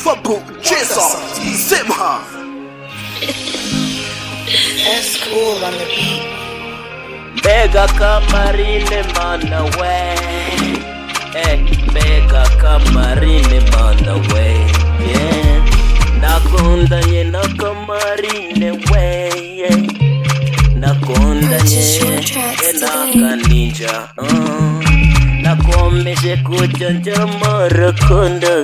Fabu Jason Simha. S cool on the beat. Mbega kamarine mana we, eh, mbega kamarine mana we, yeah. Nakundanye na kamarine we, yeah. Nakundanye Purchase your tracks na today. Kaninja, Nakomeje kujya njya mu rukundo,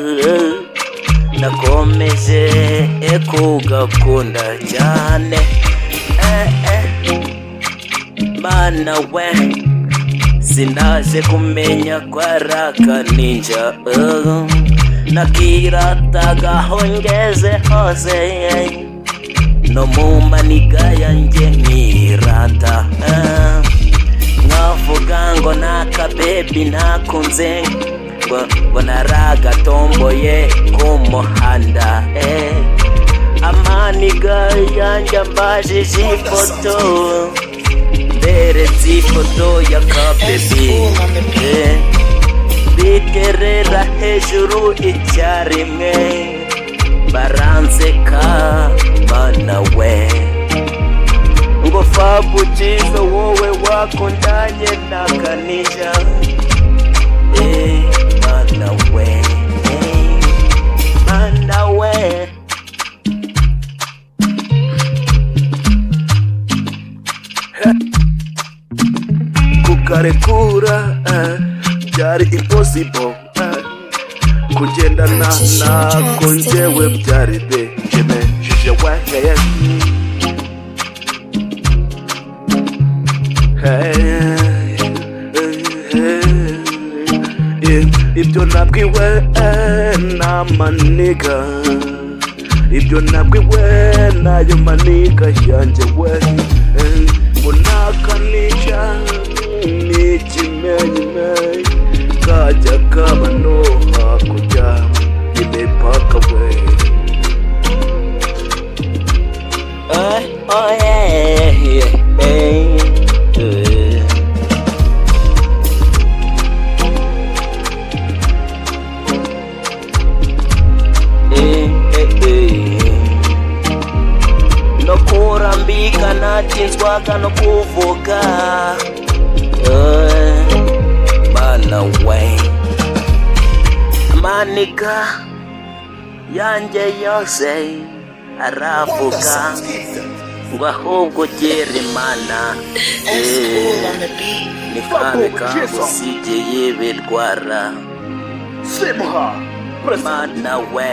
nakomeje kugakunda cyane, eh, eh. Mana we, sinaje kumenya ko ari akaninja, nakirataga aho ngeze hose, no mu maniga yanjye nkirata, nkavuga ngo n'akabebi nakunze, ngo naragatomboye ku muhanda, eh. Amaniga yanjye ambajije ifoto, mberetse ifoto ya kabebi, eh. Biterera hejuru icyarimwe baranseka, mana we, ngo Fabu Jizo, wowe wakundanye na kaninja, eh, mana we, eh, mana we. Kukarekura byari impossible, kugendana Purchase your nako tracks njyewe today. Byari bishimishije we. Hey, hey, hey. Ibyo nabwiwe n'amaniga, ibyo nabwiwe n'ayo maniga yanjye we, ngo nakanica ni ikimenyime kajya kaba no hakurya y'imipaka we. Oh, yeah, eh. Eh, eh, eh. No kurambika natinzwaga no kuvuga, eh, mana we, amaniga yanjye yose aravuga ngo ahubwo ugere imana. S cool on the beat. Ni kabe kagusigiye ibirwara. Simha. Mana we.